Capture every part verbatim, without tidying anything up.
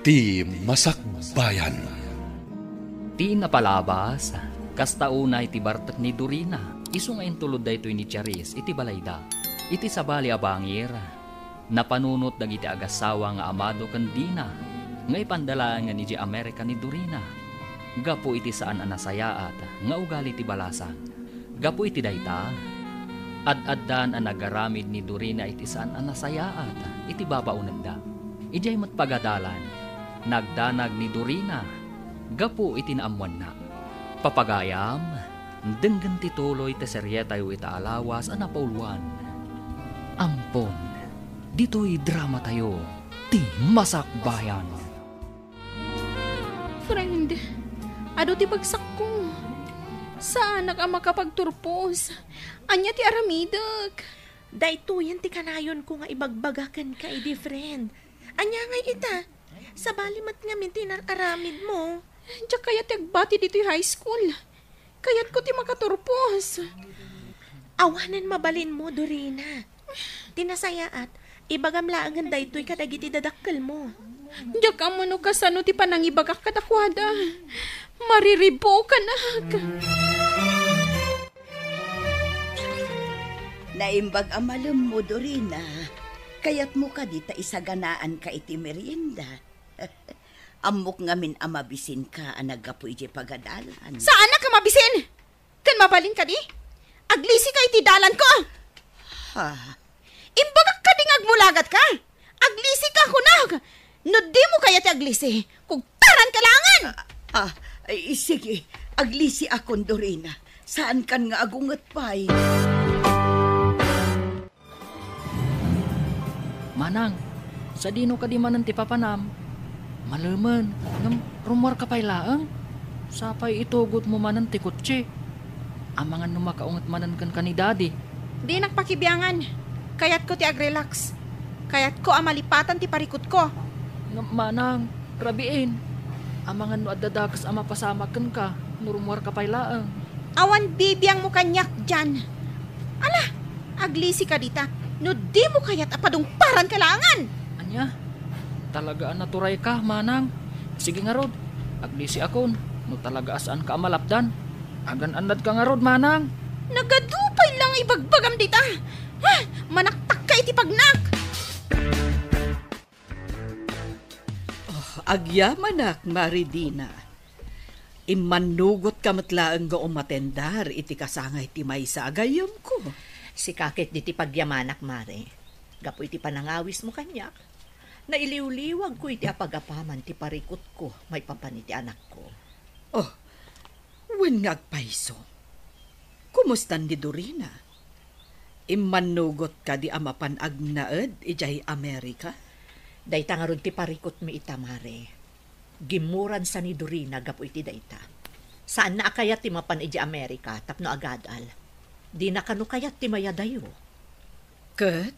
Ti Masakbayan. Ti napalabas, kasta unay ti bartek ni Dorina, isu nga intulod daytoy ni Charis iti balayda. Iti sabali a bangir, napanunot dagiti agassawa nga Amado ken Dina nga ipanda laengen idiay Amerika ni Dorina gapu iti saan a nasayaat nga ugali ti balasang. Gapu iti dayta, ad-addan a nagaramid ni Dorina iti saan a nasayaat iti babaonegda. Idiay met pagadalan, nagdanag ni Dorina gapu iti naammoanna. Papagayam, denggen ti tuloy ti serietayo ita a lawas a napauluan. Ampon, ditoy dramatayo, Ti Masakbayan. Friend, adu ti bagsakko. Saanak a makapagturpos. Ania ti aramidek? Daytoyen ti kanayonko nga ibagbaga kenka idi, friend. Ania ngay ita? Sabali met ngamin ti inar-aramidmo. Diak kayat ti agbati ditoy high school. Kayatko ti makaturpos. Awanen mabalinmo, Dorina. Ti nasayaat, ibagam laengen daytoy kadagiti dadakkelmo. Diak ammo no kasano ti panangibagak kadakuada. Mariribukanak. Naimbag a malemmo, Dorina. Kayatmo kadi ta isaganaanka iti merienda? Ammok ngamin a mabisinka a naggapu idiay pagadalan. Saanak a mabisin? Ken mabalin kadi? Aglisika iti dalanko! Ha? Imbagak kadi nga agmulagatka? Aglisika, kunak! No dimo kayat ti aglisi, kugtaranka laengen! Ah, ah, ay, sige. Aglisiakon, Dorina. Saankan nga agunget pay. Manang, sadino kadi manen ti papanam? Malemen, ngem rummuarka pay laeng? Sapay itugotmo manen ti kotse. Amangan no makaunget manen kenka ni Daddy. Dinak pakibiangan. Kayatko ti agrelax. Kayatko a malipatan ti parikutko. Ngem, Manang, rabiin. Amangan no adda dakes a mapasamak kenka no rummuarka pay laeng. Awan bibiangmo kaniak, Jan. Ala, aglisika dita. No dimo kayat a padungparanka laengen. Ania? Talaga a naturayka, Manang. Sige ngarud, aglisiakon no talaga a saanka a malapdan. Agan-annadka ngarud, Manang. Nagadu pay la nga ibagbagam dita. Ha? Manaktakka iti pagnak. Oh, agyamanak, Mari Dina. Immannugotka met laeng nga umatendar iti kasangay ti maysa a gayyemko. Sika ket diti pagyamanak, Mari. Gapu iti panangawismo kaniak, nailiwliwagko iti apagapaman ti parikutko maipapan iti anakko. Oh, wen nga agpayso. Kumustan ni Dorina? Immannugot kadi a mapan agnaed idiay Amerika? Dayta ngarud ti parikutmi ita, Mare. Gimmuransa ni Dorina gapu iti dayta. Saanna a kayat ti mapan idiay Amerika tapno agadal. Dina kano kayat ti mayadayo. Ket,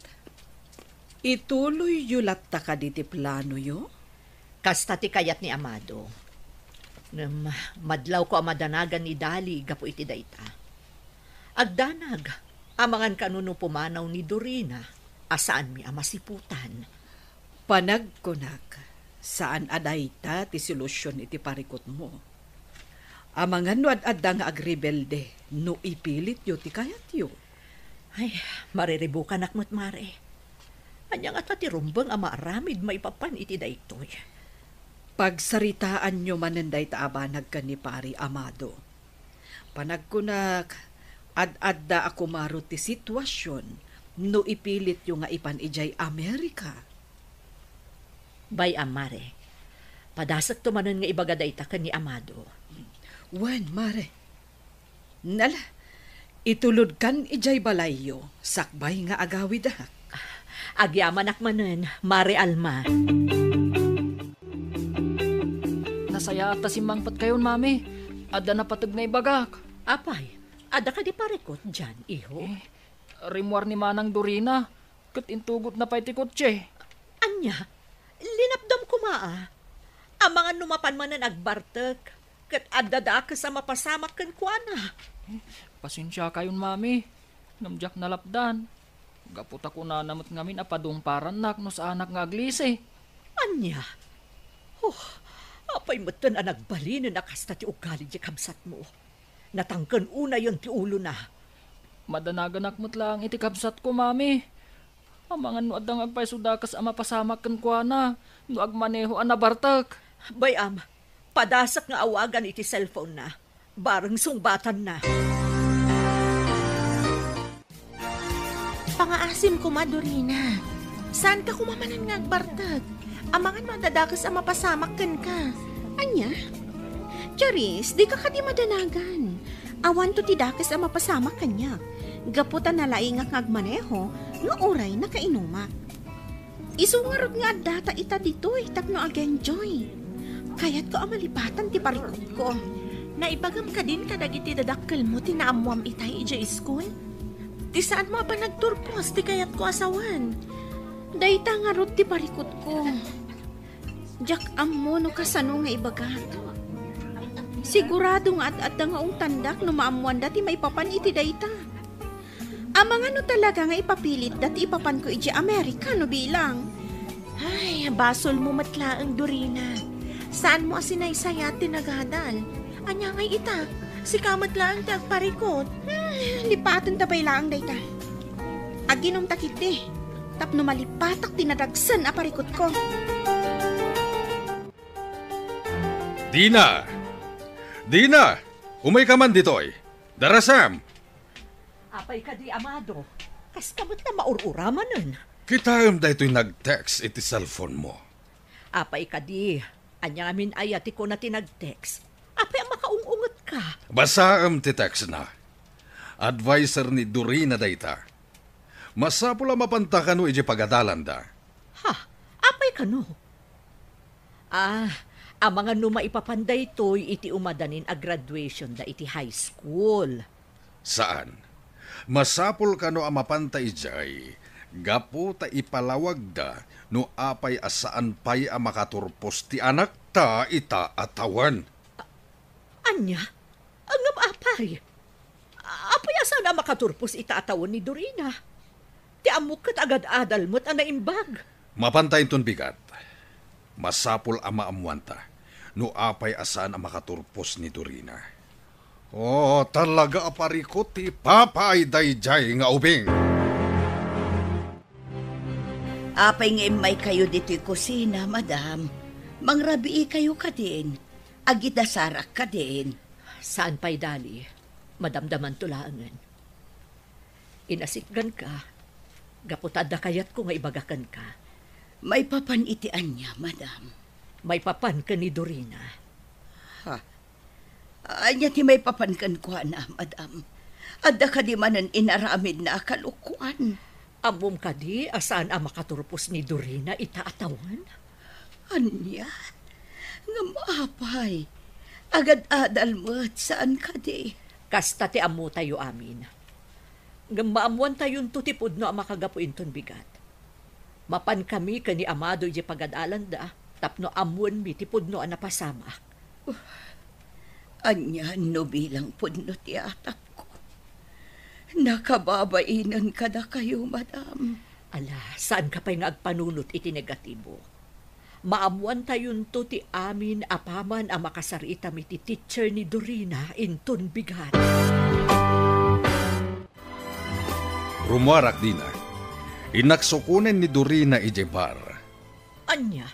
ituloyyo latta kadi ti planoyo? Kasta ti kayat ni Amado. Ngem madlawko a madanagan ni Dali gapu iti dayta. Agdanag, amangan kano no pumanaw ni Dorina a saanmi a masiputan. Panagkunak, saan a dayta ti solusion iti parikutmo. Amangan no ad-adda nga agrebelde no ipilityo ti kayatyo. Ay, mariribukanak met, Mare. Ania ngata ti rumbeng a maaramid maipapan iti daytoy? Pagsaritaanyo manen dayta a banag ken ni Pari Amado. Panagkunak, ad-adda a kumaro ti situasion no ipilityo nga ipan idiay Amerika. Bay-am, Mare. Padasekto manen nga ibaga dayta ken ni Amado. Wen, Mare. Nala, itulodkan idiay balayyo, sakbay nga agawidak. Agyamanak manen, Mare Alma. Nasayaat ta simmangpetkayon, Mami. Adda napateg nga ibagak. Apay, adda kadi parikut dian, iho? Eh, rimmuar ni Manang Dorina, ket intugotna pay ti kotse. Ania? Linapdam koma, a. Amangan no mapan manen agbartek, ket adda dakes a mapasamak kenkuana. Pasensiakayon, Mami, ngem diak nalapdan. Gapu ta kunana met ngamin a padungparannak no saanak nga aglisi. Ania? Apay metten a nagbalinen a kasta ti ugali ti kabsatmo? Natangken unayen ti ulona. Madanaganak met laeng iti kabsatko, Mami. Amangan no adda nga agpayso dakes a mapasamak kenkuana no agmaneho a nabartek. Bay-am, padasek nga awagan iti cellphone-na. Bareng sungbatanna. Pangaasim koma, Dorina. Saanka koma manen nga agbartek? Amangan no adda dakes a mapasamak kenka. Ania? Charis, dika kadi madanagan. Awanto ti dakes a mapasamak kaniak. Gapu ta nalaingak nga agmaneho, nga uray nakainumak. Isu ngarud nga addata ita ditoy tapno agenjoy. Kayatko a malipatan ti parikutko. Naibagam kadin kadagiti dadakkelmo ti naammoam itay idiay iskul? Ti saanmo a panagturpos ti kayatko a sawen. Dayta ngarud ti parikutko. Diak ammo no kasano nga ibagak. Sigurado nga ad-adda nga ungtandak no maammoanda ti maipapan iti dayta. Amangan no talaga nga ipapilitda ti ipapanko idiay Amerika no bilang. Ay, basolmo met laeng, Dorina. Saanmo a sinaysayat ti nagadal. Ania ngay ita? Sika met laeng ti agparikut. Hmm, lipatenta pay laeng dayta. Aginumta ketdi, tapno malipatak ti nadagsen a parikutko. Dina! Dina! Umayka man ditoy! Darasam! Apay kadi, Amado? Kaska met la maur-uramanen. Kitaem daytoy nag-text iti cellphone-mo. Apay kadi? Ania ngamin aya ti kuna ti nag-text? Apay a makaung-ungetka? Basaem ti text-na. Adviser ni Dorina dayta. Masapul a mapanta kano idiay pagadalanda. Ha? Apay kano? Ah, amangan no maipapan daytoy iti umadanin a graduation-da iti high school. Saan. Masapul kano a mapanta idiay, gapu ta ipalawagda no apay a saan pay a makaturpos ti anakta ita a tawen. Ania? Ngem apay? Apay a saan a makaturpos ita a tawen ni Dorina? Ti ammok ket agad-adal met a naimbag. Mapanta inton bigat. Masapul a maammoanta no apay a saan a makaturpos ni Dorina. Oh, talaga a parikut ti ipapay daydiay nga ubing. Apay nga immaykayo ditoy kusina, madam? Mangrabiikayo kadin? Agidasarak kadin? Saan pay, Dali. Madamdamanto laengen. Inasitganka, gapu ta adda kayatko nga ibaga kenka. Maipapan iti ania, madam? Maipapan ken ni Dorina. Ha? Ania ti maipapan kenkuana, madam? Adda kadi manen inaramidna a kalokuan? Ammom kadi a saan a makaturpos ni Dorina ita a tawen? Ania? Ngem apay? Agad-adal met, saan kadi? Kasta ti ammotayo amin. Ngem maammoantayonto ti pudno a makagapu inton bigat. Mapankami ken ni Amado idiay pagadalanda tapno ammoenmi ti pudno a napasamak. Ania no bilang pudno ti atapko? Nakababainen kadakayo, madam. Ala, saanka pay nga agpanunot iti negatibo. Maammoantayonto ti amin apaman a makasar-itami ti teacher ni Dorina inton bigat. Rummuarak dina. Innak sukonen ni Dorina idiay bar. Ania?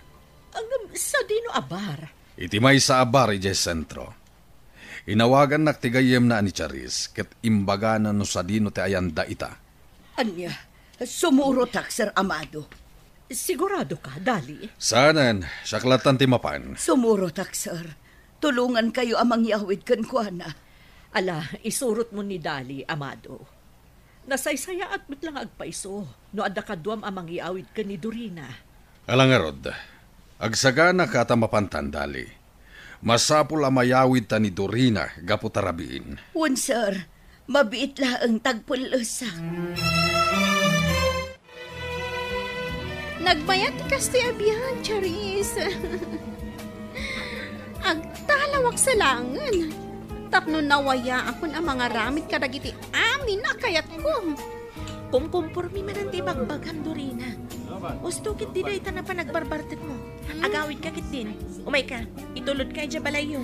Ngem sadino a bar? Iti maysa a bar idiay sentro. Inawagannak ti gayyemna a ni Charis, ket imbagana no sadino ti ayanda ita. Ania? Sumurotak, Sir Amado. Siguradoka, Dali? Saanen, siak lattan ti mapan. Sumurotak, sir. Tulongankayo a mangyawid kenkuana. Ala, isurotmo ni Dali, Amado. Nasaysayaat met la nga agpayso no adda kaduam a mangyawid ken ni Dorina. Ala ngarud, agsaganaka ta mapantan, Dali. Masapul a mayawidta ni Dorina gapu ta rabiin. Wen, sir. Mabiit laeng ta agpellesak. Nagmayat ti kastoy a biag, Charis. Agtalawak sa laengen. Tapno nawayaakon a mangaramid kadagiti amin a kayatko. Kumkumpormi manen ti ibagbagam, Dorina. Usto ketdi dayta napan agbarbartekmo. Agawidka ketdin. Umayka, itulodka idiay balayyo.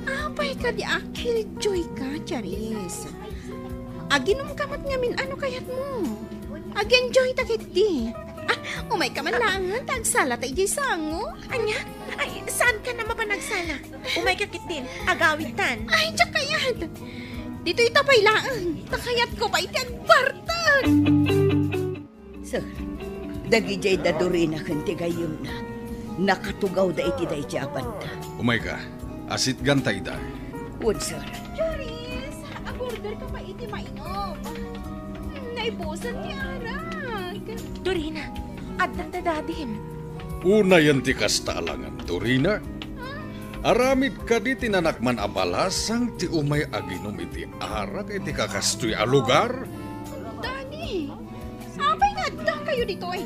Apay kadi a killjoy ka, Charis? Aginumka met ngamin, ano kayatmo? Ag-enjoyta ketdi. Ah, umayka man laengen ta agsala ta idiay sango. Ania? Ay, saanka a mapan agsala? Umayka ketdin, agawidtan. Ay, diak kayat. Ditoyta pay laeng, ta kayatko pay ti agbartek. Sir, dagidiay da Dorina ken ti gayyemna, nakatugawda iti daydiay a banda. Umayka, asitganta ida. Wen, sir. Charis, ag-orderka pay iti mainum. Hmm, naibusan ti arak. Dorina, addan da dadim. Unayen ti kasta a langam, Dorina. Aramid kadi ti nanakman a balasang ti umay aginum iti arak iti kakastoy a lugar? Daddy, apay nga addakayo ditoy?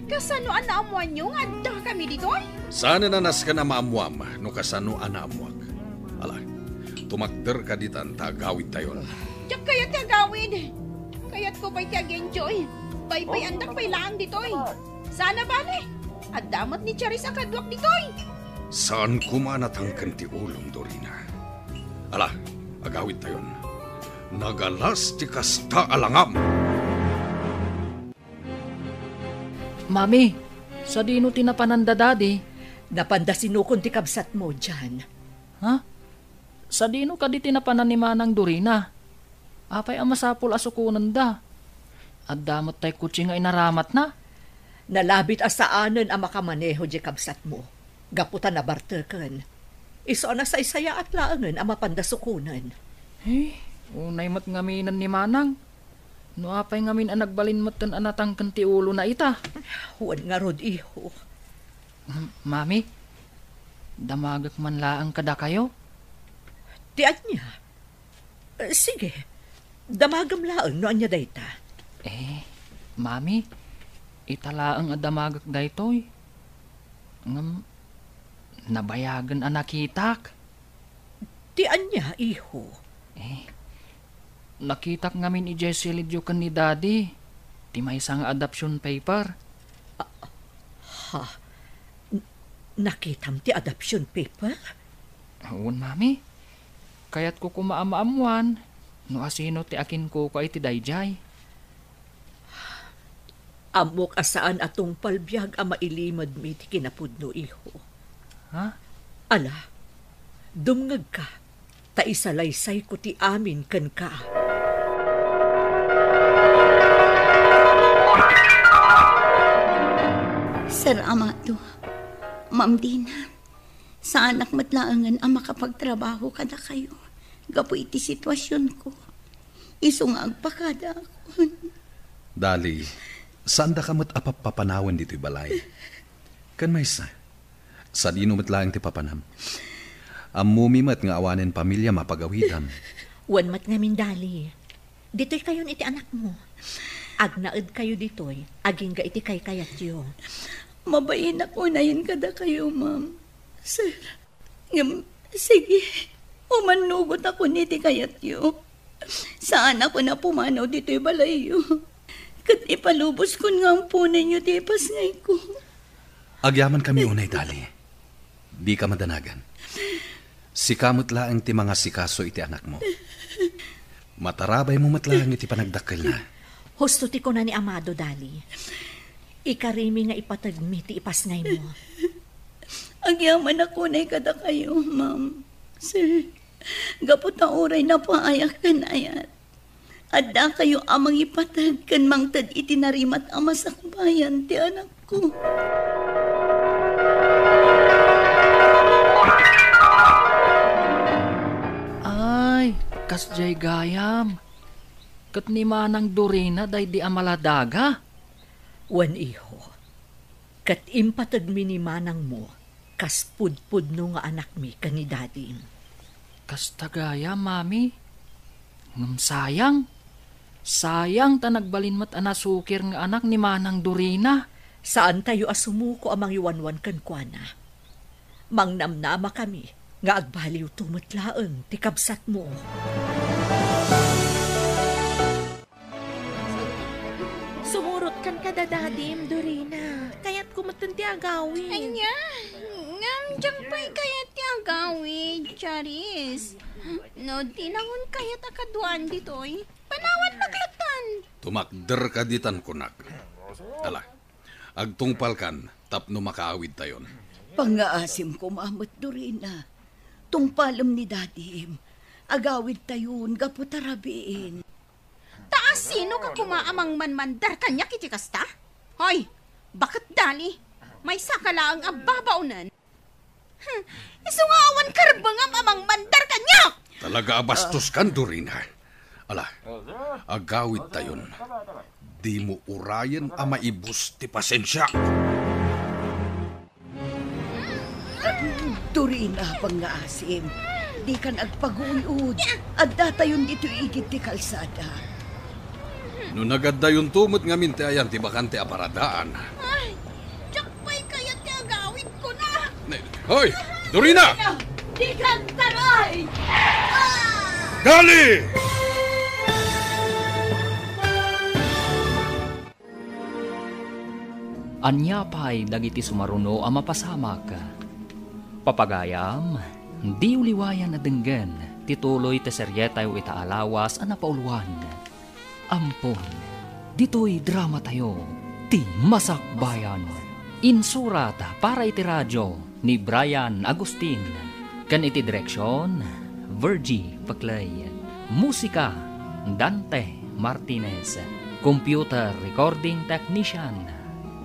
Kasano a naammoanyo nga addakami ditoy? Saanen a nasken a maammoam no kasano a naammoak. Ala, tumakder kaditan ta agawidtayon. Diak kayat ti agawid. Kayatko pay ti ag-enjoy. Paypayandak pay laeng ditoy. Saan a bale, adda met ni Charis a kaduak ditoy. Saan koma a natangken ti ulom, Dorina. Ala, agawidtayon. Nagalas ti kasta a langam. Mami, sadino ti napanan da Daddy? Napanda sinukon ti kabsatmo, Jan. Ha? Sadino kadi ti napanan ni Manang Dorina? Apay a masapul a sukonenda? Adda met tay kotse nga inaramatna? Nalabit a saanen a makamaneho diay kabsatmo, gapu ta nabarteken. Isu a nasaysayaat laengen a mapanda sukonen. Eh, unay met ngaminen ni Manang. No apay ngamin a nagbalin metten a natangken ti ulona ita? Wen ngarud, iho. M-, Mami, damagek man laeng kadakayo? Ti ania? Eh, sige, damagem laeng no ania dayta. Eh, Mami, ita laeng a damagek daytoy. Ngem, nabayagen a nakitak. Ti ania, iho? Eh, nakitak ngamin idiay silidyo ken ni Daddy ti maysa nga adoption paper. Ah, ha? N-, nakitam ti adoption paper? Wen, Mami. Kayatko koma a maammoan no asino ti akinkukua iti daydiay. Ammok a saan a tungpal biag a mailimedmi ti kinapudno, iho. Ha? Ala, dumngegka, ta isalaysayko ti amin kenka. Sir Amado, Ma'am Dina, saanak met laengen a makapagtrabaho kadakayo gapu iti situasionko. Isu nga agpakadaakon. Dali, saandaka met a pappapanawen ditoy balay. Ken maysa, sadino met laeng ti papanam? Ammomi met nga awanen pamiliam a pagawidam. Wen met ngamin, Dali. Ditoykayon iti anakmo. Agnaedkayo ditoy, agingga iti kaykayatyo. Mabainak unayen kadakayo, ma'am. Sir, ngem, sige, umannugotakon iti kayatyo. Saanakon a pumanaw ditoy balayyo. Ket ipaluboskon nga amponenyo ti ipasngayko. Agyamankami unay, Dali. Dika madanagan. Sika met laeng ti mangasikaso iti anakmo. Matarabaymo met laeng iti panagdakkelna. Husto ti kuna ni Amado, Dali. Ikarimi nga ipategmi ti ipasngaymo. Agyamanak unay kadakayo, ma'am. Sir, gapu ta uray napaayak ken ayat, addakayo a mangipateg ken mangted iti narimat a masakbayan ti anakko. Ay, kasdiay gayam. Ket ni Manang Dorina daydi a maladaga? Wen, iho. Ket impategmi ni manangmo kas pudpudno nga anakmi ken ni dadim. Kasta gayam, Mami. Ngem sayang. Sayang ta nagbalin met a nasukir nga anak ni Manang Dorina. Saantayo a sumuko a mangiwanwan kenkuana. Mangnamnamakami nga agbaliwto met laeng ti kabsatmo. Sumurotkan kada dadim, Dorina. Kayatko metten ti agawid. Ania? Ngem, Apay kayat ti agawid, Charis? No, dinangon kayat a kaduaan ditoy, panawannak latan. Tumakderka ditan, kunak. Ala, agtungpalkan tapno makaawidtayon. Pangngaasim koma met, Dorina. Tungpalem ni Dadim. Agawidtayon gapu ta rabiin. Ta asino ka koma a mangmanmandar kaniak iti kasta? Hoy, baket Dali, maysaka laeng a babaonen. Hmm, isu nga awan karbengam a mangmandar kaniak! Talaga a bastos kan, Dorina. Ala, agawidtayon. Dimo urayen a maibus ti pasensiak. Dorina, pangngaasim. Dikan agpaguy-ud. Addatayon ditoy igid ti kalsada. No nagaddayonto met ngamin ti ayan ti bakante a paradaan. Ay, diak pay kayat ti agawidkona. Ne-, hoy! Dorina! Dikan taray! Dali! Ania pay dagiti sumaruno a mapasamak? Papagayam, diyo liwayan a denggen ti tuloy ti serietayo ita a lawas a napauluan. Ampon, ditoy dramatayo, Ti Masakbayan. Insurat para iti radio ni Brian Agustin, ken iti direksion, Virgie Peclay. Musika, Dante Martinez. Computer recording technician,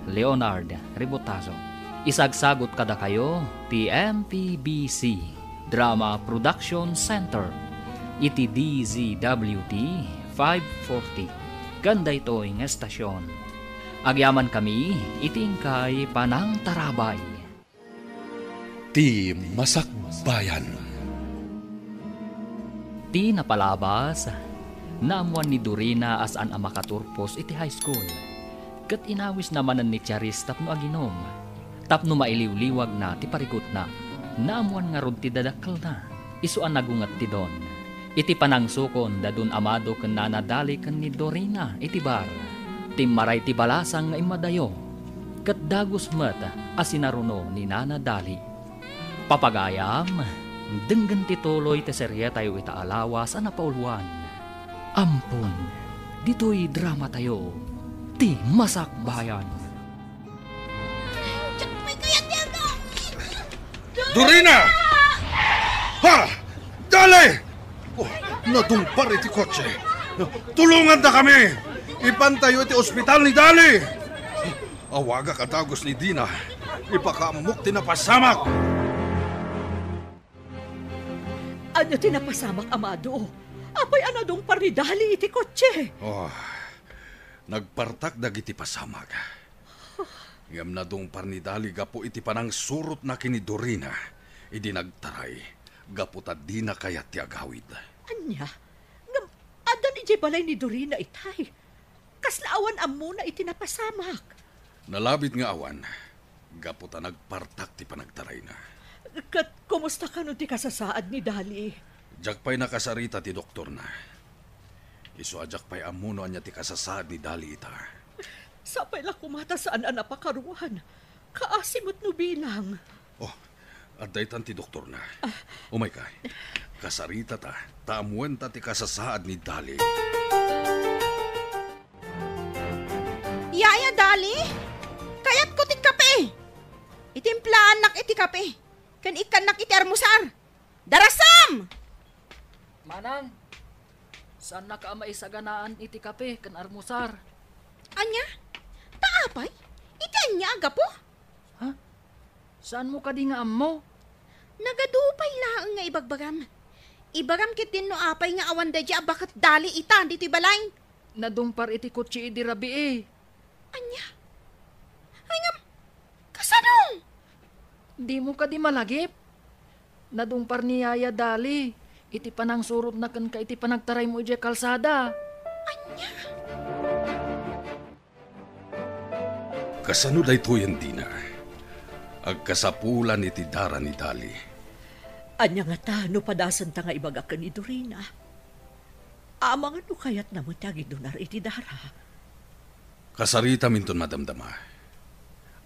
Leonard Ributazo. Isagsagut kadakayo ti M P B C Drama Production Center iti D Z W T five forty, ken daytoy nga estasion. Agyamankami iti inkay panangtarabay. Ti Masakbayan. Ti napalabas, naammuan ni Dorina a saan a makaturpos iti high school, ket inawisna manen ni Charis tapno aginom, tapno mailiwliwagna ti parikutna. Naammuan ngarud ti dadakkelna, isu a nagunget ti don. Iti panangsukon da Don Amado ken Nana Dali ken ni Dorina iti bar, timmaray ti balasang nga immadayo, ket dagus met a sinaruno ni Nana Dali. Papagayam, denggen ti tuloy ti serietayo ita a lawas a napauluan. Ampon, ditoy dramatayo, Ti Masakbayan. Diak pay kayat ti agawid. Dorina! Ha! Dali! Oh, nadungpar iti kotse. Tulongandakami! Ipantayo iti ospital ni Dali! Awagak a dagus ni Dina. Ipakaammok ti napasamak. Ania ti napasamak, Amado? Apay a nadungpar ni Dali iti kotse? Oh, nagpartak dagiti pasamak. Ngem nadungpar ni Dali gapu iti panangsurotna ken ni Dorina idi nagtaray gapu ta dina kayat ti agawid. Ania? Ngem addan idiay balay ni Dorina itay? Kasla awan ammona iti napasamak? Nalabit nga awan, gapu ta nagpartak ti panagtarayna. Ket kumusta kano ti kasasaad ni Dali? Diak pay nakasarita ti doktorna. Isu a diak pay ammo no ania ti kasasaad ni Dali ita. Sapay la koma ta saan a napakaruan. Kaasi met no bilang. Oh, adda itan ti doktorna. Umayka. Kasaritata, ta ammuenta ti kasasaad ni Dali. Yaya, Dali, kayatko ti kape. Itimplaannak iti kape, ken ikkannak iti armusar. Darasam! Manang, saannaka a maisaganaan iti kape ken armusar. Ania? Ta apay? Iti ania a gapu? Ha? Saanmo kadi nga ammo? Nagadu pay laeng nga ibagbagam. Ibagam ketdin no apay nga awan daydi a baket Dali ita ditoy balay. Nadungpar iti kotse idi rabii. Ania? Ay ngem, kasano? Dimo kadi malagip? Nadungpar ni Yaya Dali iti panangsurotna kenka iti panagtaraymo idiay kalsada. Ania? Kasano daytoyen, Dina? Agkasapulan iti dara ni Dali. Ania ngata no padasenta nga ibaga ken ni Dorina? Amangan no kayatna met ti agidunar iti dara. Kasaritaminton madamdama.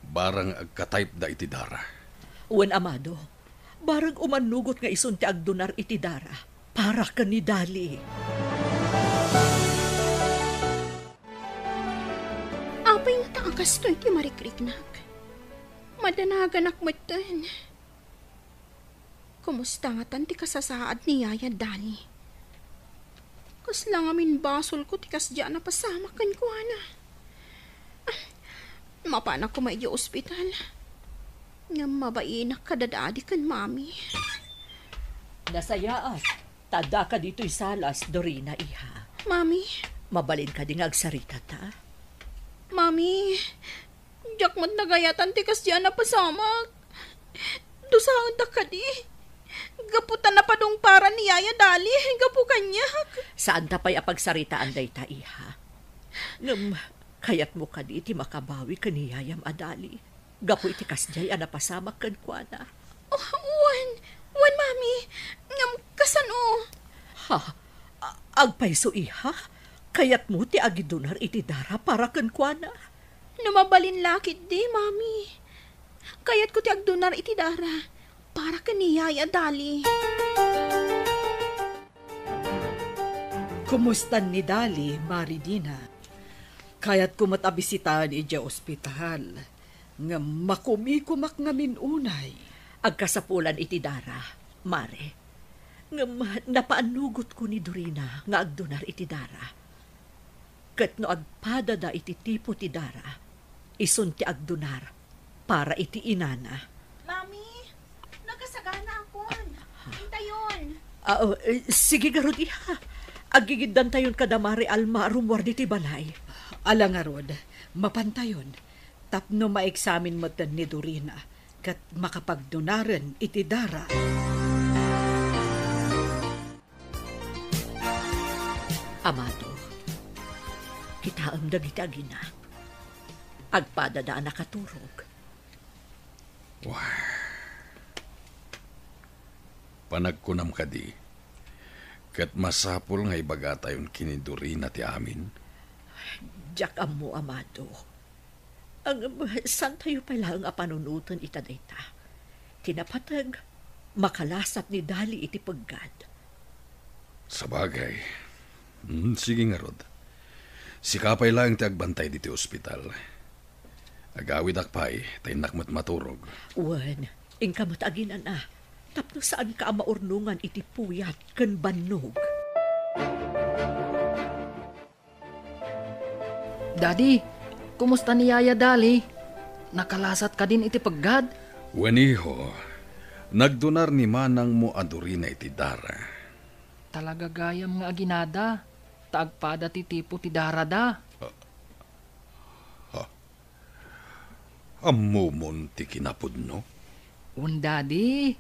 Barang agka-type da iti dara. Wen, Amado, Bareng umannugot nga isun ti agdunar iti dara para ken ni Dali. Apay ngata a kastoy ti marikriknak? Madanaganak metten. Kumusta ngatan ti kasasaad ni Yaya Dali? Kasla ngamin basolko ti kasdiay a napasamak kenkuana. Ah, mapanak koma idiay ospital. Ngem mabainak kada Dadi ken Mami. Nasayaat, ta addaka ditoy salas, Dorina, iha. Mami. Mabalin kadi nga agsarita ta? Mami, diak met nagayatan ti kasdiay a napasamak. Dusaendak kadi. Gapu ta napadungparan ni Yaya Dali, gapu kaniak. Saanta pay a pagsaritaan dayta, iha. Ngem, kayatmo kadi ti makabawi ken ni Yayam a Dali, gapu iti kasdiay a napasamak kenkuana? Oh, wen, wen, Mami. Ngem kasano? Ha? A-, agpayso, iha? Kayatmo ti agidunar iti dara para kenkuana? No mabalin la ketdi, Mami. Kayatko ti agdunar iti dara para ken ni Yaya Dali. Kumustan ni Dali, Mari Dina? Kayatko met a bisitaen idiay ospital, ngem makumikumak ngamin unay. Agkasapulan iti dara, Mare. Ngem napaannugotko ni Dorina nga agdunar iti dara. Ket no agpadada iti tipo ti dara, isun ti agdunar para iti inana. Mami, nagkasaganaakon. Intayon. Ah, oh, eh, sige ngarud, iha. Aggigiddantayon kada Mare Alma a rummuar ditoy balay. Ala ngarud, mapantayon. Tapno maeksamin metten ni Dorina ket makapagdunaren iti dara. Amado, kitaem dagiti agina. Agpadada a nakaturog. Wah. Panagkunam kadi, ket masapul nga ibagatayon ken ni Dorina ti amin? Diak ammo, Amado. Ngem, saantayo pay laeng a panunoten ita dayta. Ti napateg, makalasat ni Dali iti peggad. Sabagay. Hmm, sige ngarud. Sika pay laeng ti agbantay ditoy ospital. Agawidak pay, ta innak met maturog. Wen, inka met aginana, tapno saanka a maurnongan iti puyat ken bannog. Daddy, kumusta ni Yaya Dali? Nakalasat kadin iti peggad? Wen, iho, nagdunar ni manangmo a Dorina iti dara. Talaga gayam nga aginada, ta agpada ti tipo ti darada. Ah, ha? Ammomon ti kinapudno? Wen, Daddy.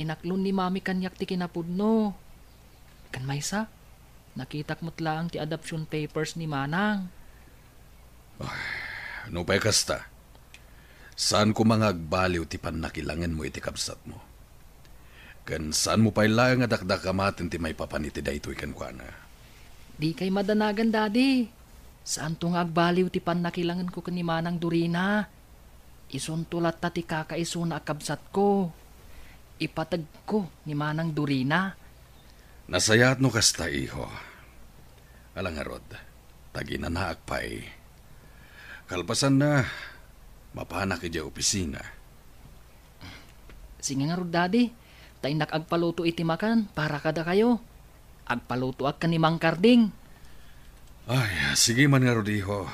Inaklon ni Mami kaniak ti kinapudno. Ken maysa, nakitak met laeng ti adoption papers ni Manang. Ay, nupay kasta, saan koma nga agbaliw ti pannakilangenmo iti kabsatmo. Ken saanmo pay laeng a dakdakamaten ti maipapan iti daytoy kenkuana. Dikay madanagan, Daddy. Saanto nga agbaliw ti pannakilangenko ken ni Manang Dorina. Isunto latta ti kakaisuna a kabsatko. Ipategko ni Manang Dorina. Nasayaat no kasta, iho. Ala ngarud, ta aginanaak pay. Kalpasanna, mapanak idiay opisina. Sige ngarud, Daddy, ta innak agpaluto iti makan para kadakayo. Agpalutoak ken ni Mang Karding. Ay, sige man ngarud, iho.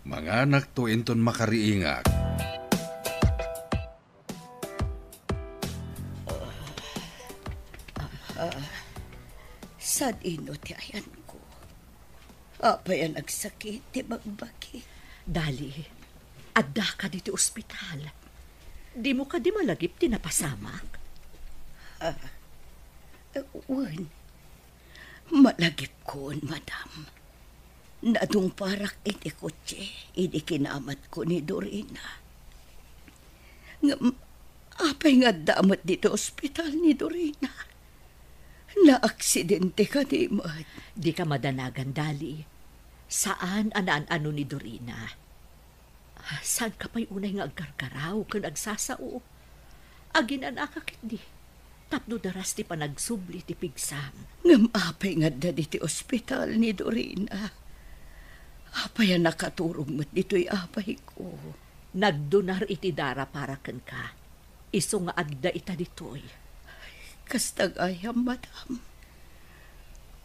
Manganakto inton makariingak. Ah, sadino ti ayanko? Apay a nagsakit ti bagbagi? Dali, addaka ditoy ospital. Dimo kadi malagip ti napasamak? Ah, wen, malagipkon, madam. Nadungparak iti kotse idi kinamatko ni Dorina. Ngem apay nga adda met ditoy ospital ni Dorina? Naaksidente kadi met? Dika madanagan, Dali. Saan a naan-ano ni Dorina. Saanka pay unay nga agkarkaraw ken agsasao? Aginanaka ketdi tapno daras ti panagsubli ti pigsam. Ngem apay nga adda ditoy ospital ni Dorina? Apay a nakaturog met ditoy apayko? Nagdonar iti dara para kenka. Isu nga adda ita ditoy. Kasta gayam, madam.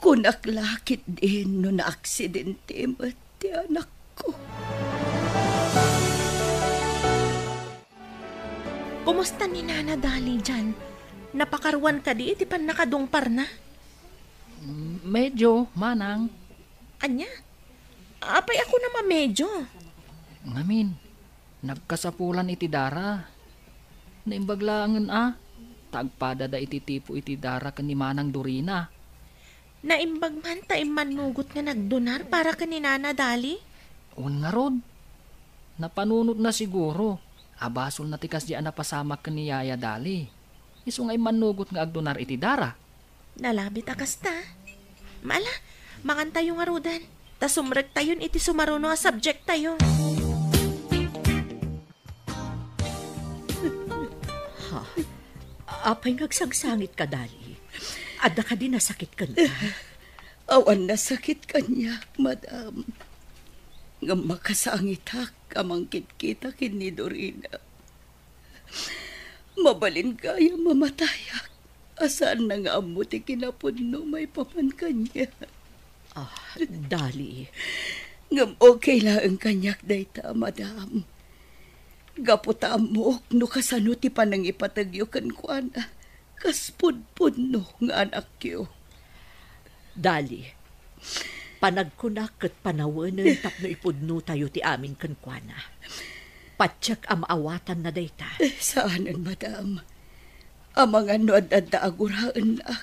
Kunak la ketdin no naaksidente met ti anakko. Kumusta ni Nana Dali dian? Napakaruan kadi iti pannakadungparna? Mm, medyo, manang. Ania? Apay a kunam a medyo? Ngamin, nagkasapulan iti dara. Naimbag laengen a, ta agpadada iti tipo iti dara ken ni Manang Dorina. Naimbag man ta immannugot nga nagdonar para ken ni Nana Dali? Wen ngarud, napanunotna siguro a basolna ti kasdi a napasamak ken ni Yaya Dali. Isu nga immannugot nga agdonar iti dara. Nalabit a kasta. Ala, mangantayo ngaruden, ta sumrektayon iti sumaruno a subjecttayo. Ha? Apay nga agsangsangitka, Dali? Adda kadi nasakit kenka? Awan nasakit kaniak, madam. Ngem makasangitak a mangkitkita ken ni Dorina. Mabalin gayam a matayak a saanna nga ammo ti kinapudno maipapan kaniak. Ah, Dali. Ngem okay laeng kaniak dayta, madam. Gapu ta ammok no kasano ti panangipategyo kenkuana, kas pudpudno nga anakyo. Dali, panagkunak ket panawenen tapno ipudnotayo ti amin kenkuana. Patiek a maawatanna dayta. Eh, saanen, madam. Amangan no ad-adda a guraennak,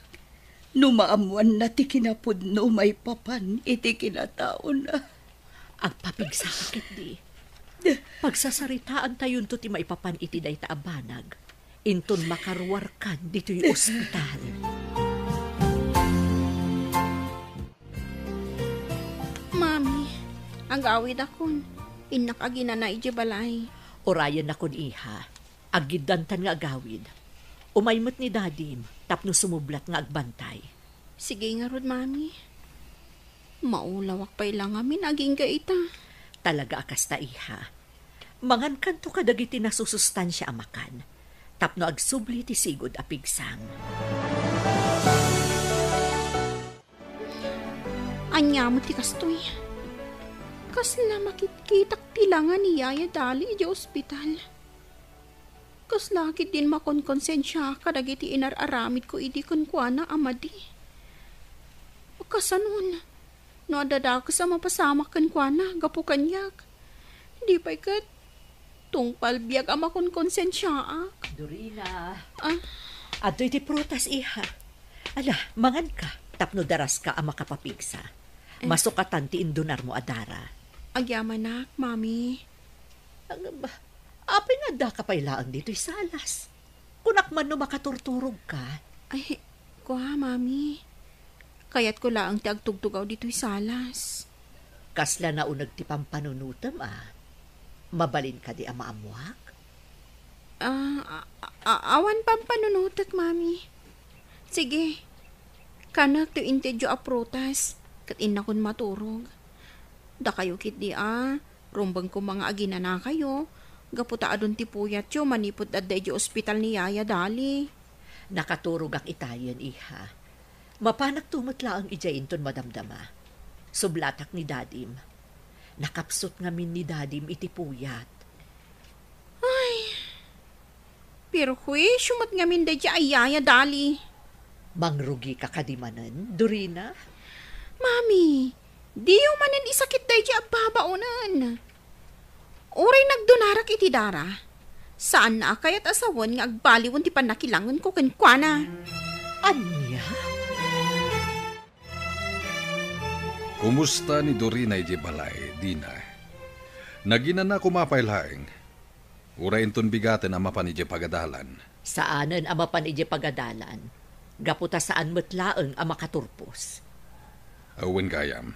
no maammoanna ti kinapudno maipapan iti kinataona. Agpapigsaka ketdi. Pagsasaritaantayonto ti maipapan iti dayta a banag inton makaruarkan ditoy ospital. Mami, agawidakon. Innak aginana idiay balay. Urayennakon, iha. Aggiddantan nga agawid. Umay met ni Dadim tapno sumublat nga agbantay. Sige ngarud, Mami. Maulawak pay la ngamin agingga ita. Talaga a kasta, iha. Mangankanto kadagiti nasusustansia a makan tapno agsubli ti sigud a pigsam. Ania met ti kastoy? Kasla makitkitak ti langa ni Yaya Dali idiay ospital. Kasla ketdin makonkonsensiaak kadagiti inar-aramidko idi kenkuana a madi. Kasanon, no adda dakes a mapasamak kenkuana gapu kaniak, di pay ket tungpal biag a makonkonsensiaak. Dorina. Ah? Adtoy ti prutas, iha. Ala, manganka tapno daraska a makapapigsa. Eh. Masukatan ti indunarmo a dara. Agyamanak, Mami. Ngem, apay nga addaka pay laeng ditoy salas? Kunak man no makaturturogka. Ay, kua, Mami. Kayatko laeng ti agtugtugaw ditoy salas. Kasla nauneg ti pampanunotem a. Mabalin kadi a maammoak? Ah, a-, a-, awan pampanunotek, Mami. Sige, kanek ti intedyo a prutas, ket innakon maturog. Dakayo ketdi a, rumbeng koma nga aginanakayo, gapu ta adun ti puyatyo manipud adda idiay ospital ni Yaya Dali. Nakaturogak itayen, iha. Mapanakto met laeng idiay inton madamdama. Sublatak ni Dadim. Nakapsut ngamin ni Dadim iti puyat. Ay, perhuisio met ngamin daydiay a Yaya Dali. Mangrugika kadi manen, Dorina? Mami, diyo manen isakit daydiay a babaonen. Uray nagdunarak iti dara, saanna a kayat a sawen nga agbaliwen ti pannakilangenko kenkuana. Ania? Kumusta ni Dorina idiay balay, Dina? Naginana koma pay laeng? Uray inton bigaten a mapan idiay pagadalan? Saanen a mapan idiay pagadalan, gapu ta saan met laeng a makaturpos. Awan gayam.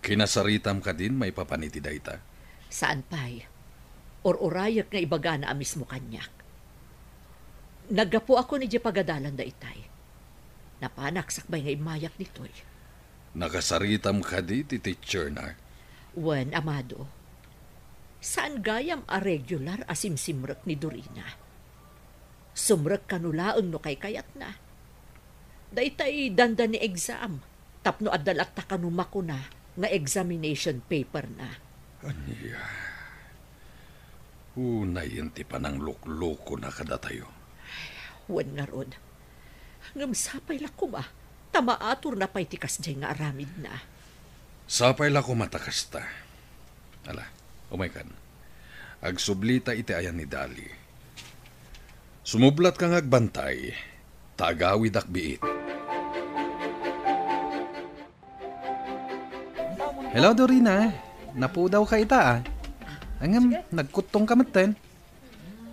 Kinasaritam kadin maipapan iti dayta? Saan pay. Ur-urayek nga ibagana a mismo kaniak. Naggapuakon idiay pagadalan daytay. Napanak sakbay nga immayak ditoy. Nakasaritam kadi ti teacher na? Wen, Amado. Saan gayam a regular a simsimrek ni Dorina. Sumrek kano laeng no kaykayatna. Daytay dandani exam, tapno adda latta kano makuna nga examination paper na. Ania? Unayen ti panangluklukona kadatayo. Wen ngarud. Ngem sapay la koma, ta maaturna pay ti kasdiay nga aramidna. Sapay la koma ta kasta. Ala, umaykan. Agsublita iti ayan ni Dali. Sumublatka nga agbantay, ta agawidak biit. Hello, Dorina. Napudawka ita, ah. Ngem, nagkuttongka metten.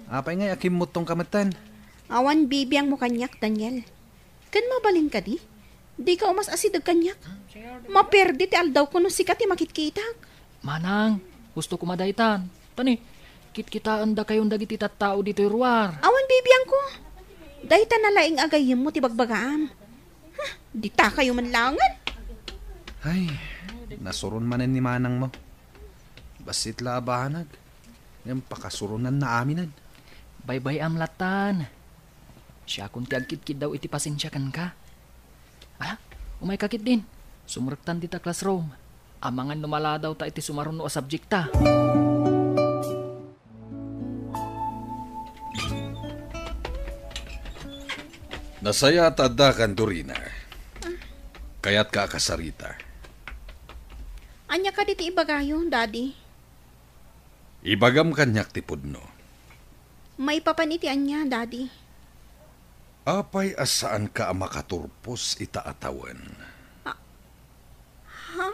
Apay ngay a kimmutongka metten? Awan bibiangmo kaniak, Daniel. Ken mabalin kadi? Dika umas-asideg kaniak. Maperdi ti aldawko no sika ti makitkitak. Manang, husto koma daytan. Tani, kitkitaendakayon dagiti tattao ditoy ruar. Awan bibiangko. Dayta na laeng a gayyemmo ti bagbagaam. Huh, ditakayo man laengen. Ay, nasuron manen ni manangmo. Bassit la a banag. Ngem pakasuronnanna aminen. Baybay-am lattan. Siakon ti agkitkiddaw iti pasensia kenka. Ala, umayka ketdin. Sumrektan dita classroom. Amangan no maladawta iti sumaruno a subjekta. Nasayaat ta addakan, Dorina. Kayatka a kasarita. Ania kadi ti ibagayo, Daddy? Ibagam kaniak ti pudno. Maipapan iti ania, Daddy? Apay a saanka a makaturpos ita a tawen? Ah, ha?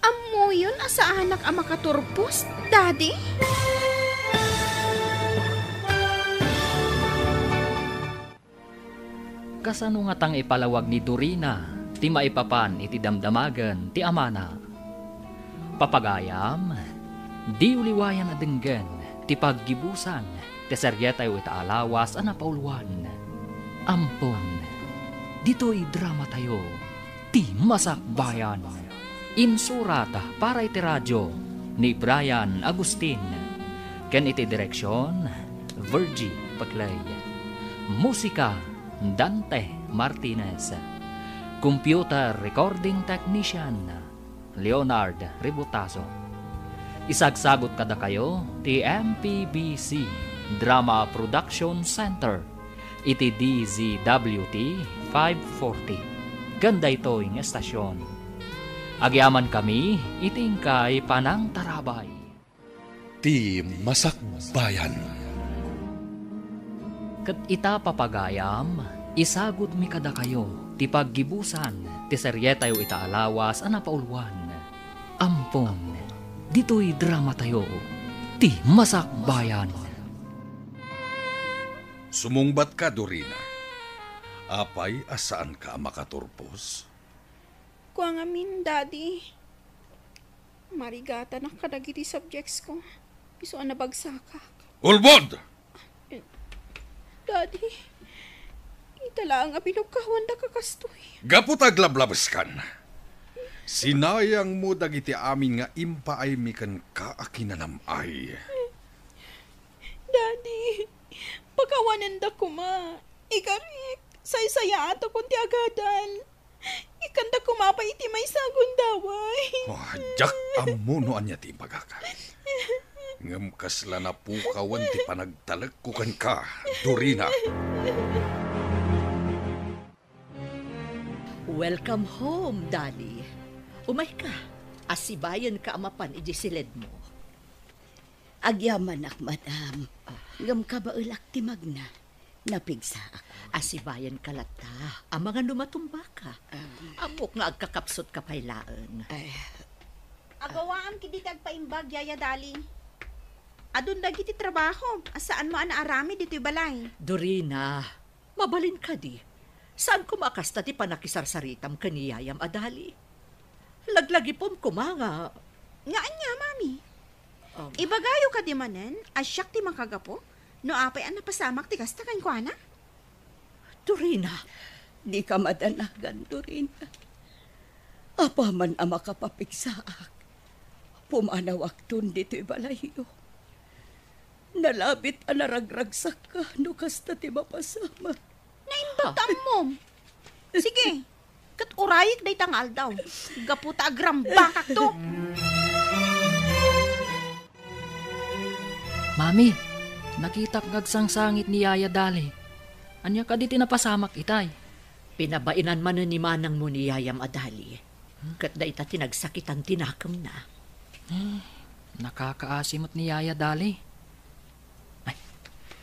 Ammoyon a saanak a makaturpos, Daddy? Kasano ngatang ipalawag ni Dorina ti maipapan iti damdamagen ti amana? Papagayam, diyo liwayan a denggen ti paggibusan ti serietayo ita a lawas a napauluan. Ampon, ditoy dramatayo, Ti Masakbayan. Insurat para iti radio ni Brian Agustin, ken iti direksion, Virgie Paclay. Musika, Dante Martinez. Computer recording technician, Leonard Ributaso. Isagsagut kadakayo ti M P B C Drama Production Center iti D Z W T five forty. Ken daytoy nga estasion, agyamankami iti inkay panangtarabay. Ti Masakbayan. Ket ita, papagayam, isagudmi kadakayo ti paggibusan ti serietayo ita a lawas a napauluan. Ampon, ditoy dramatayo, Ti Masakbayan. Sumungbatka, Dorina. Apay a saanka a makaturpos? Kua ngamin, Daddy. Marigatanak kadagiti subjects ko. Isu a nabagsakak. Ulbod! Daddy, ita laeng a binukkawandaka kastoy. Gapu ta aglablabeskan, sinayangmo dagiti amin nga impaaymi kenka a kinanam-ay. Daddy, pakawanenda koma. Ikarik, saysayaatakon ti agadal. Ikkanda koma pay iti maysa a gundaway. Oh, diak ammo no ania ti ibagaka. Ngem kasla napukawan ti panagtalekko kenka, Dorina. Welcome home, Dali. Umayka, asibayenka a mapan idiay siledmo. Agyamanak, madam. Ah. Ngem kabaelak ti magna. Napigsaak. Asibayenka latta, amangan no matumbaka. Ah. Ammok nga agkakapsutka pay laeng. Ay. Agawaam ketdi ti agpaimbag, Yaya Dali. Adun dagiti trabahom a saanmo a naaramid ditoy balay. Dorina, mabalin kadi. Saan koma a kasta ti pannakisarsaritam ken ni yayam a Dali. Laglagipem koma nga. Nga ania, Mami? Um. Ibagayo kadi manen a siak ti makagapu no apay a napasamak ti kasta kenkuana? Dorina. Dika madanagan, Dorina. Apaman a makapapigsaak, pumanawakton ditoy balayyo. Nalabit a naragragsakka no kasta ti mapasamak. Naimbag ta ammom. Sige, ket urayek dayta nga aldaw. Gapu ta agrambakakto. Mami, nakitak nga agsangsangit ni Yaya Dali. Ania kadi ti napasamak itay? Pinabaenan manen ni manangmo ni yayam a Dali. Ket dayta ti nagsakitan ti nakemna. Eh, nakakaasi met ni Yaya Dali. Ay,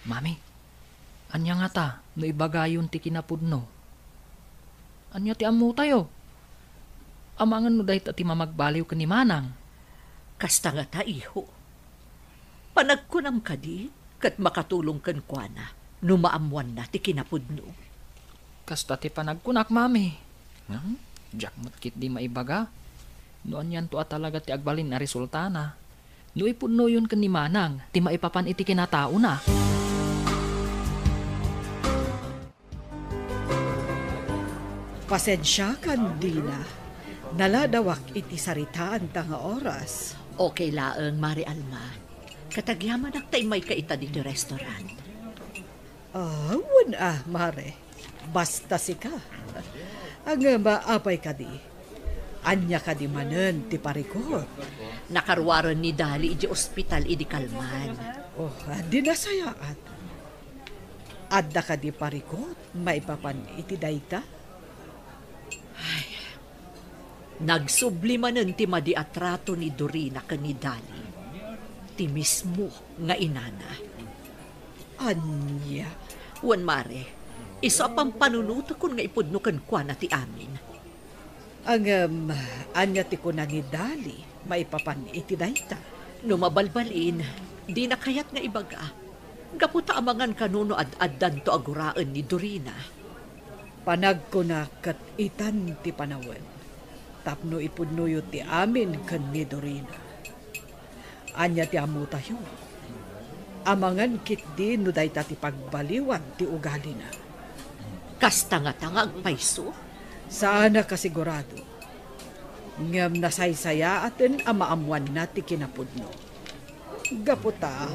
Mami, ania ngata no ibagayon ti kinapudno? Ania ti ammotayo? Amangan no dayta ti mamagbaliw ken ni manang? Kasta ngata, iho. Panagkunam kadi ket makatulong kenkuana no maammoanna ti kinapudno? Kasta ti panagkunak, Mami. Ngem, diak met ketdi maibaga no anianto a talaga ti agbalin a resultana. No ipudnoyon ken ni manang ti maipapan iti kinataona. Pasensiakan, Dina. Naladawak iti saritaanta nga oras. Okay laeng, Mare Alma. Ket agyamanak ta immayka ita ditoy restaurant. Ah, wen a, Mare. Basta sika. Ngem, apay kadi? Ania kadi manen ti parikut? Nakaruaren ni Dali idiay ospital idi kalman. Oh, di nasayaat. Adda kadi parikut maipapan iti dayta? Ay, nagsubli manen ti madi a trato ni Dorina ken ni Dali, ti mismo nga inana. Ania? Wen, Mare, isu a pampanunotekon nga ipudno kenkuana ti amin. Ngem, ania ti kuna ni Dali maipapan iti dayta? No mabalbalin, dina kayat nga ibaga. Gapu ta amangan kano no ad-addanto a guraen ni Dorina. Panagkunak ket itan ti panawen tapno ipudnoyo ti amin ken ni Dorina. Ania ti ammotayo? Amangan ketdi no dayta ti pagbaliwan ti ugalina. Kasta ngata nga agpayso? Saanak a sigurado. Ngem nasaysayaaten a maammoanna ti kinapudno. Gapu ta,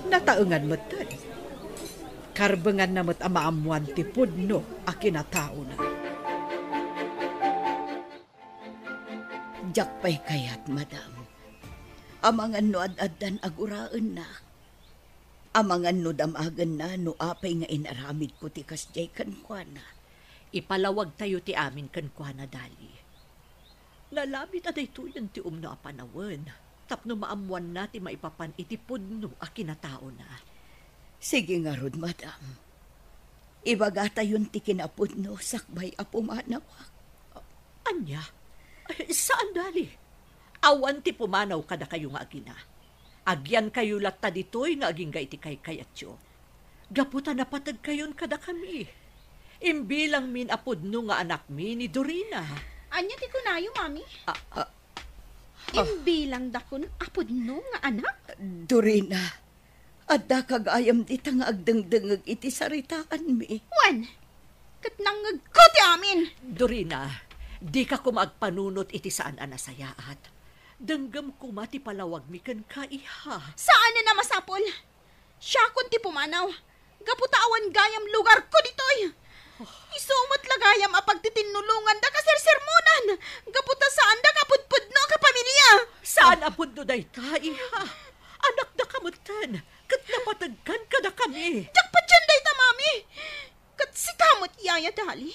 nataengan metten. Karbenganna met a maammoan ti pudno a kinataona. Diak pay kayat, madam. Amangan no ad-addan a guraenna. Amangan no damagenna no apay nga inaramidko ti kasdiay kenkuana. Ipalawagtayo ti amin kenkuana, Dali. Nalabit a daytoyen ti umno a panawen tapno maammoanna ti maipapan iti pudno a kinataona. Sige ngarud, madam. Ibagatayon ti kinapudno sakbay a pumanawak. Ania? Ay, saan, Dali. Awan ti pumanaw kadakayo nga agina. Agyankayo latta ditoy nga agingga iti kaykayatyo. Gapu ta napategkayon kadakami. Imbilangmin a pudno nga anakmi ni Dorina. Ania ti kunayo, Mami? Ah, ah, ah. Imbilangdakon a pudno nga anak? Dorina, addaka gayam dita nga agdengdengngeg iti saritaanmi. Wen, ket nangngegko ti amin. Dorina, dika koma agpanunot iti saan a nasayaat. Denggem koma ti palawagmi kenka, iha. Saanen a masapul. Siakon ti pumanaw. Gapu ta awan gayam lugarko ditoy. Isu met la gayam a pagtitinnulongan da kasersermonan. Gapu ta saan da kapudpudno a kapamilia. Saan a pudno dayta, iha. Anakdaka metten, ket napategkan kadakami. Diak patien dayta, Mami. Ket sika met, Yaya Dali.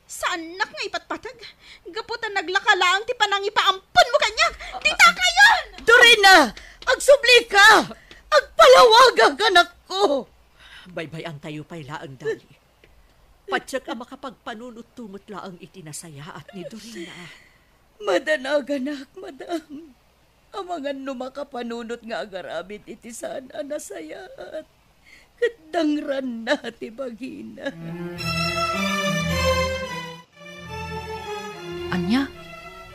Saannak nga ipatpateg. Gapu ta naglaka laeng ti panangipaamponmo kaniak. Dita kayon! Dorina! Agsublika! Agpalawagak, anakko! Baybay-antayo pay laeng, Dali. Patiek a makapagpanunotto met laeng iti nasayaat ni Dorina. Madanaganak, madam. Amangan no makapanunot nga agaramid iti saan a nasayaat, ket dangranna ti bagina. Ania?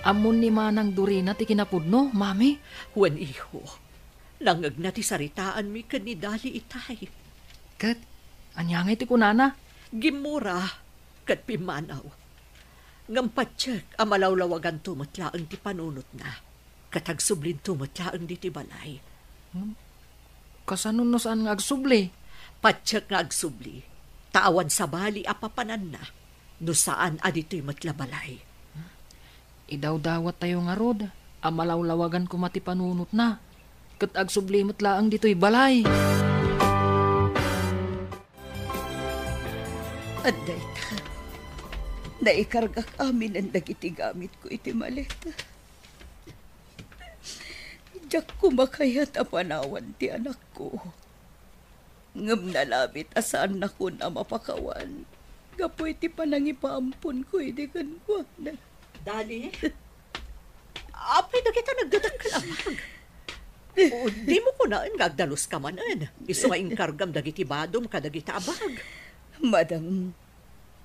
Ammon ni Manang Dorina ti kinapudno, Mami? Wen, iho. Nangngegna ti saritaanmi ken ni Dali itay. Ket ania ngay ti kunana? Gimmura ket pimmanaw. Ngem patiek a malawlawaganto met laeng ti panunotna, ket agsublinto met laeng ditoy balay. Hmm? Kasano no saan nga agsubli? Patiek nga agsubli, ta awan sabali a papananna, no saan a ditoy met la balay. Idawdawattayo ngarud a malawlawagan koma ti panunotna, ket agsubli met laeng ditoy balay. Adda ita, naikargak aminen dagiti gamitko iti maleta. Diak koma kayat a panawan ti anakko. Ngem nalabit a saannakon a mapakawan gapu iti panangipaamponko idi kenkuana. Dali, apay dagita nagdadakkel a bag? O, dimo kunaen nga agdaluska manen, isu nga inkargam dagiti badom kadagita a bag. Madam,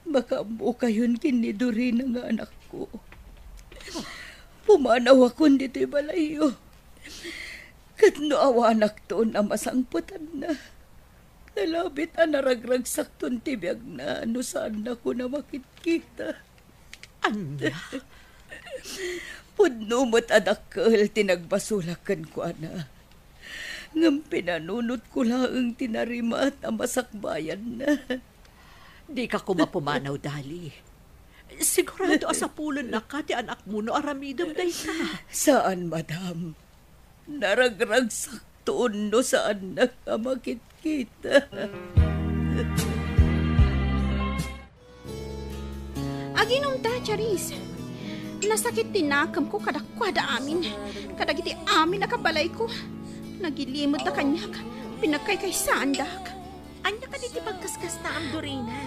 makaammokayon ken ni Dorina nga anakko. Pumanawakon ditoy balayyo. Ket no awanakton a masangpetanna, nalabit a naragragsakton ti biagna no saannakon a makitkita. Ania? Pudno met a dakkel ti nagbasolak kenkuana. Ngem pinanunotko laeng ti narimat a masakbayanna. Dika koma pumanaw, Dali. Sigurado a sapulennaka ti anakmo no aramidem dayta. Saan, madam. Naragragsakton no saannak a makitkita. Aginumta, Charis. Nasakit ti nakemko kadakuada amin, kadagiti amin a kabalayko. Nagilimedda kaniak, pinagkaykaysaandak. Ania kadi ti pagkaskas na, Am Dorina?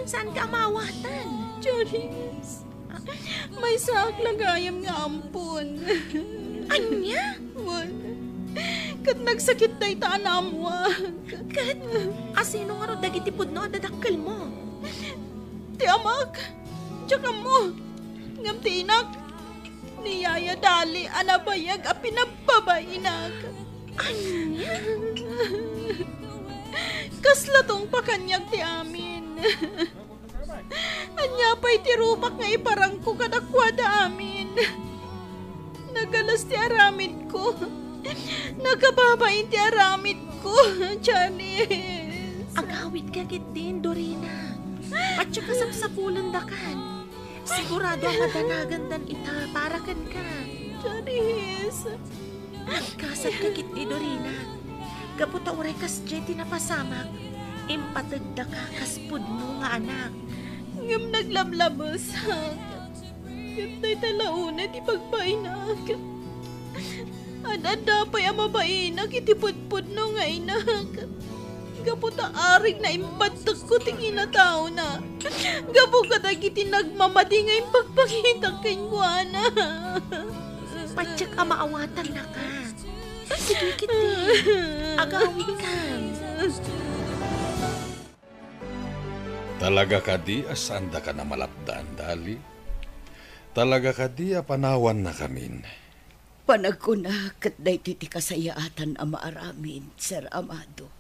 Saanka a maawatan? Charis, maysaak la gayam nga ampon. Ania? Wen, ket nagsakit dayta a naammoak. Ket asino ngarud dagiti pudno a dadakkelmo? Ti amak, diak ammo. Ngem ti inak, ni Yaya Dali a nabayag a pinababainak. Ania? Kasla tungpa kaniak ti amin. Ania pay ti rupak nga iparangko kadakuada amin? Nagalas ti aramidko. Nakababain ti aramidko, Janice. Agawidka ketdin, Dorina. Patio ka sapsapulendakan. Sigurado a madanagandan ita para kenka. Janice. Nagkasatka ketdi, Dorina. Gapu ta uray kasdiay ti napasamak, impategdaka kas pudno nga anak. Ngem naglamlabesak. Ket dayta la unay ti pagbainak. Ad-adda pay a mabainak iti pudpudno nga inak. Gapu ta arig na imbattekko ti kinataona. Gapu kadagiti nagmamadi nga impagpangitak kenkuana. Patiek a maawatannaka. Sige ketdi. Agawidka. Talaga kadi a saandaka a malapdan, Dali? Talaga kadi a panawannakamin? Panagkuna ket daytoy ti kasayaatan a maaramid, Sir Amado.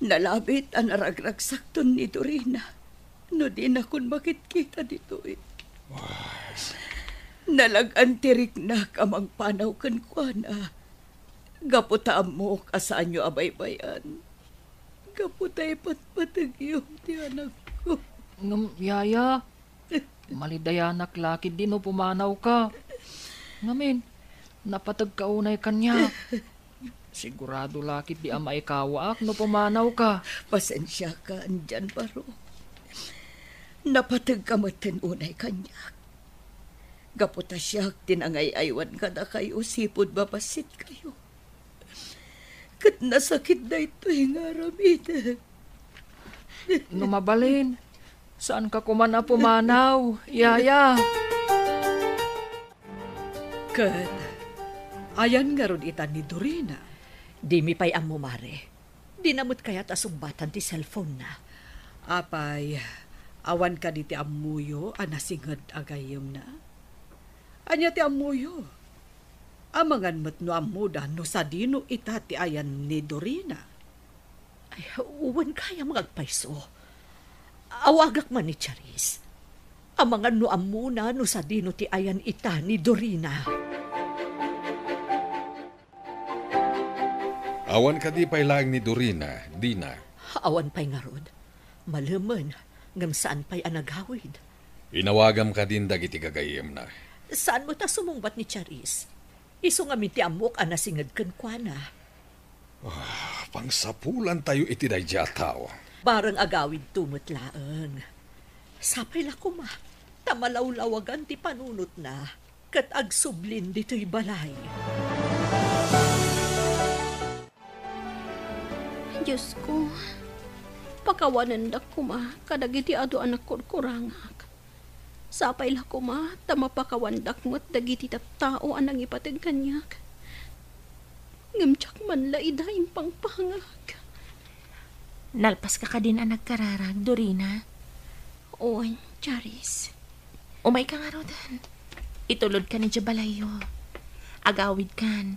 Nalabit a naragragsakton ni Dorina no dinakon makitkita ditoy. Nalag-an ti riknak a mangpanaw kenkuana gapu ta ammok a saanyo a baybay-an gapu ta ipatpategyo ti anakko. Ngem, Yaya, malidayanak la ketdi no pumanawka. Ngamin, napategka unay kaniak. Sigurado la ketdi a maikawaak no pumanawka. Pasensiaka, Anjan Baro. Napategka metten unay kaniak. Gapu ta siak ti nangay-aywan kadakayo sipud mabassitkayo. Ket nasakit daytoy nga aramidek. No mabalin, saanka koman a pumanaw, Yaya. Ket ayan ngarud ita ni Dorina? Dimi pay ammo, Mare. Dina met kayat a sungbatan ti cellphone-na. Apay, awan kadi ti ammoyo a nasinged a gayyemna? Ania ti ammoyo? Amangan met no ammoda no sadino ita ti ayan ni Dorina. Wen gayam nga agpayso. Awagak man ni Charis. Amangan no ammona no sadino ti ayan ita ni Dorina. Awan kadi pay laeng ni Dorina, Dina? Awan pay ngarud. Malemen, ngem saan pay a nagawid. Inawagam kadin dagiti gagayyemna. Saan met a sumungbat ni Charis? Isu ngamin ti ammok a nasinged kenkuana. Ah, pangsapulantayo iti daydiay a tao. Bareng agawidto met laeng. Sapay la koma, ta malawlawagan ti panunotna, ket agsublin ditoy balay. Diosko, pakawanendak koma kadagiti adu a nagkurkurangak. Sapay la koma ta mapakawandak met dagiti tattao a nangipateg kaniak. Ngem diak man la ida impangpangag. Nalpaska kadin a nagkararag, Dorina? Wen, Charis. Umayka ngaruden. Itulodkan idiay balayyo. Agawidkan.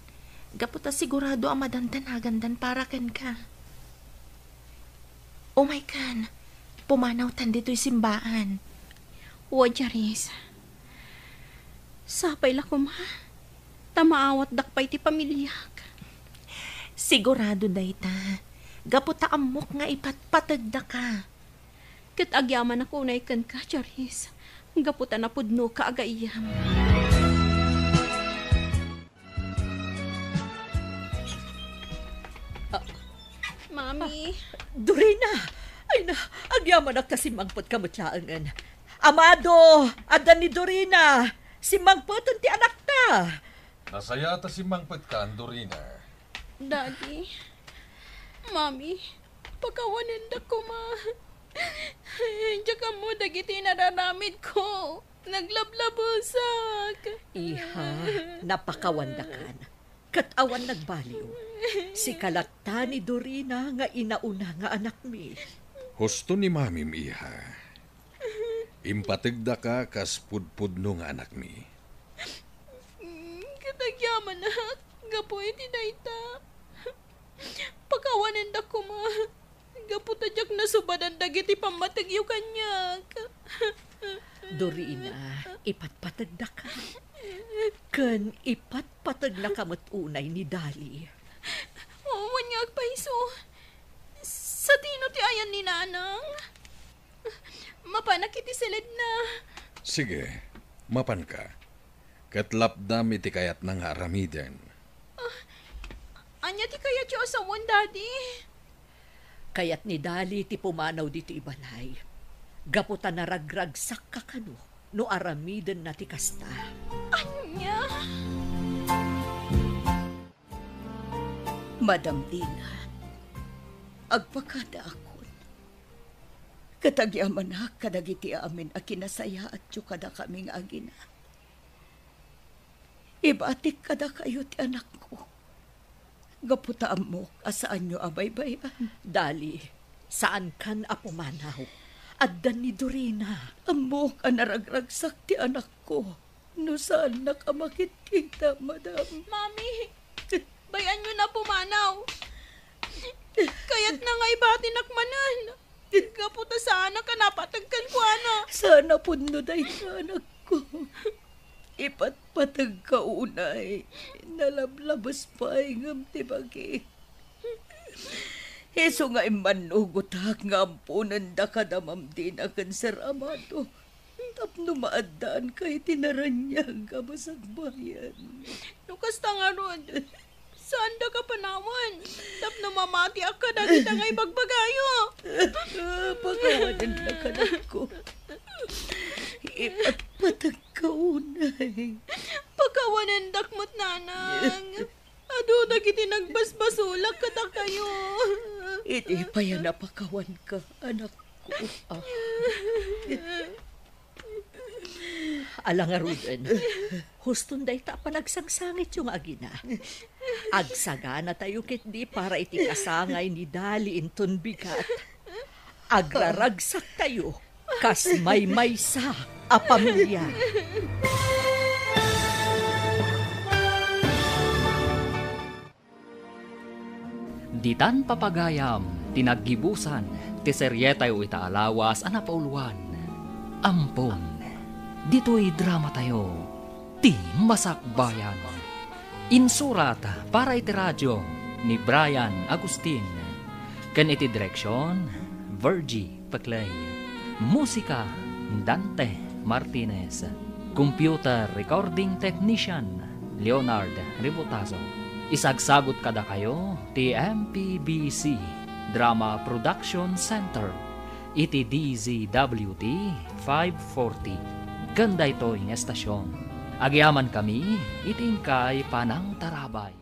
Gapu ta sigurado a madandanagandan para kenka. Umaykan, pumanawtan ditoy simbaan. Wen, Charis. Sapay la koma, ta maawatdak pay ti pamiliak. Sigurado dayta, gapu ta ammok nga ipatpategdaka. Ket agyamanak unay kenka, Charis, gapu ta napudnoka a gayyem. Ah. Mami. Ah, Dorina! Ay na, agyamanak ta simmangpetka met laengen. Amado, adda ni Dorina. Simmangpeten ti anakta. Nasayaat a simmangpetkan, Dorina. Daddy, Mami, pakawanendak koma. Diak ammo dagiti inararamidko. Naglablabesak. Iha, napakawandakan. Ket awan nagbaliw. Sika latta ni Dorina nga inauna nga anakmi. Husto ni Mamim, iha. Impategdaka kas pudpudno nga anakmi. Ket agyamanak, gapu iti dayta. Pakawanendak koma. Gapu ta diak nasubadan dagiti pammategyo kaniak. Dorina, ipatpategdaka. Ken ipatpategnaka met unay ni Dali. Wen nga agpayso. Sadino ti ayan ni Nanang? Mapanak iti siledna. Sige, mapanka. Ket lapdam iti kayatna nga aramiden. Ah, ania ti kayatyo a sawen, Daddy? Kayat ni Dali ti pumanaw ditoy balay. Gapu ta naragragsakka kano no aramidenna ti kasta. Ania? Madam Dina, agpakadaakon. Ket agyamanak kadagiti amin a kinasayaatyo kadakami nga agina. Ibatik kadakayo ti anakko. Gapu ta ammok a saanyo a baybay-an. Dali, saankan a pumanaw. Adda ni Dorina. Ammok a naragragsak ti anakko no saannak a makitkita, madam. Mami, bay-anyo na pumanaw. Kayatna nga ibatinak manen. Gapu ta saanak a napateg kenkuana. Saan a pudno dayta, anakko. Ipatpategka unay. Nalablabes pay ngem ti bagi. Isu nga immannugotak nga amponendaka da Ma'am Dina ken Sir Amado. Tapno maaddaanka iti naraniag a basagbayan. No kasta ngarud, saandaka panawen tapno mamatiak kadagita nga ibagbagayo. Pakawanendak, anakko. Ipatpategka unay. Pakawanendak met, Nanang. Adu dagiti nagbasbasolak kadakayo. Idi pay a napakawanka, anakko. Ah. Ala ngaruden, huston dayta a panagsangsangityo nga agina. Agsaganatayo ketdi para iti kasangay ni Dali inton bigat. Agraragsaktayo kas maymaysa a pamilia. Ditan papagayam, ti naggibusan ti serietayo ita a lawas a napauluan. Ampon, ditoy dramatayo, ti Masakbayan. Insurat para iti radio ni Brian Agustin, ken iti direksion, Virgie Peclay. Musika, Dante Martinez. Computer recording technician, Leonard Ributazo. Isagsagut kadakayo ti M P B C Drama Production Center iti D Z W T five forty. Ken daytoy nga estasion, agyamankami iti inkay panangtarabay.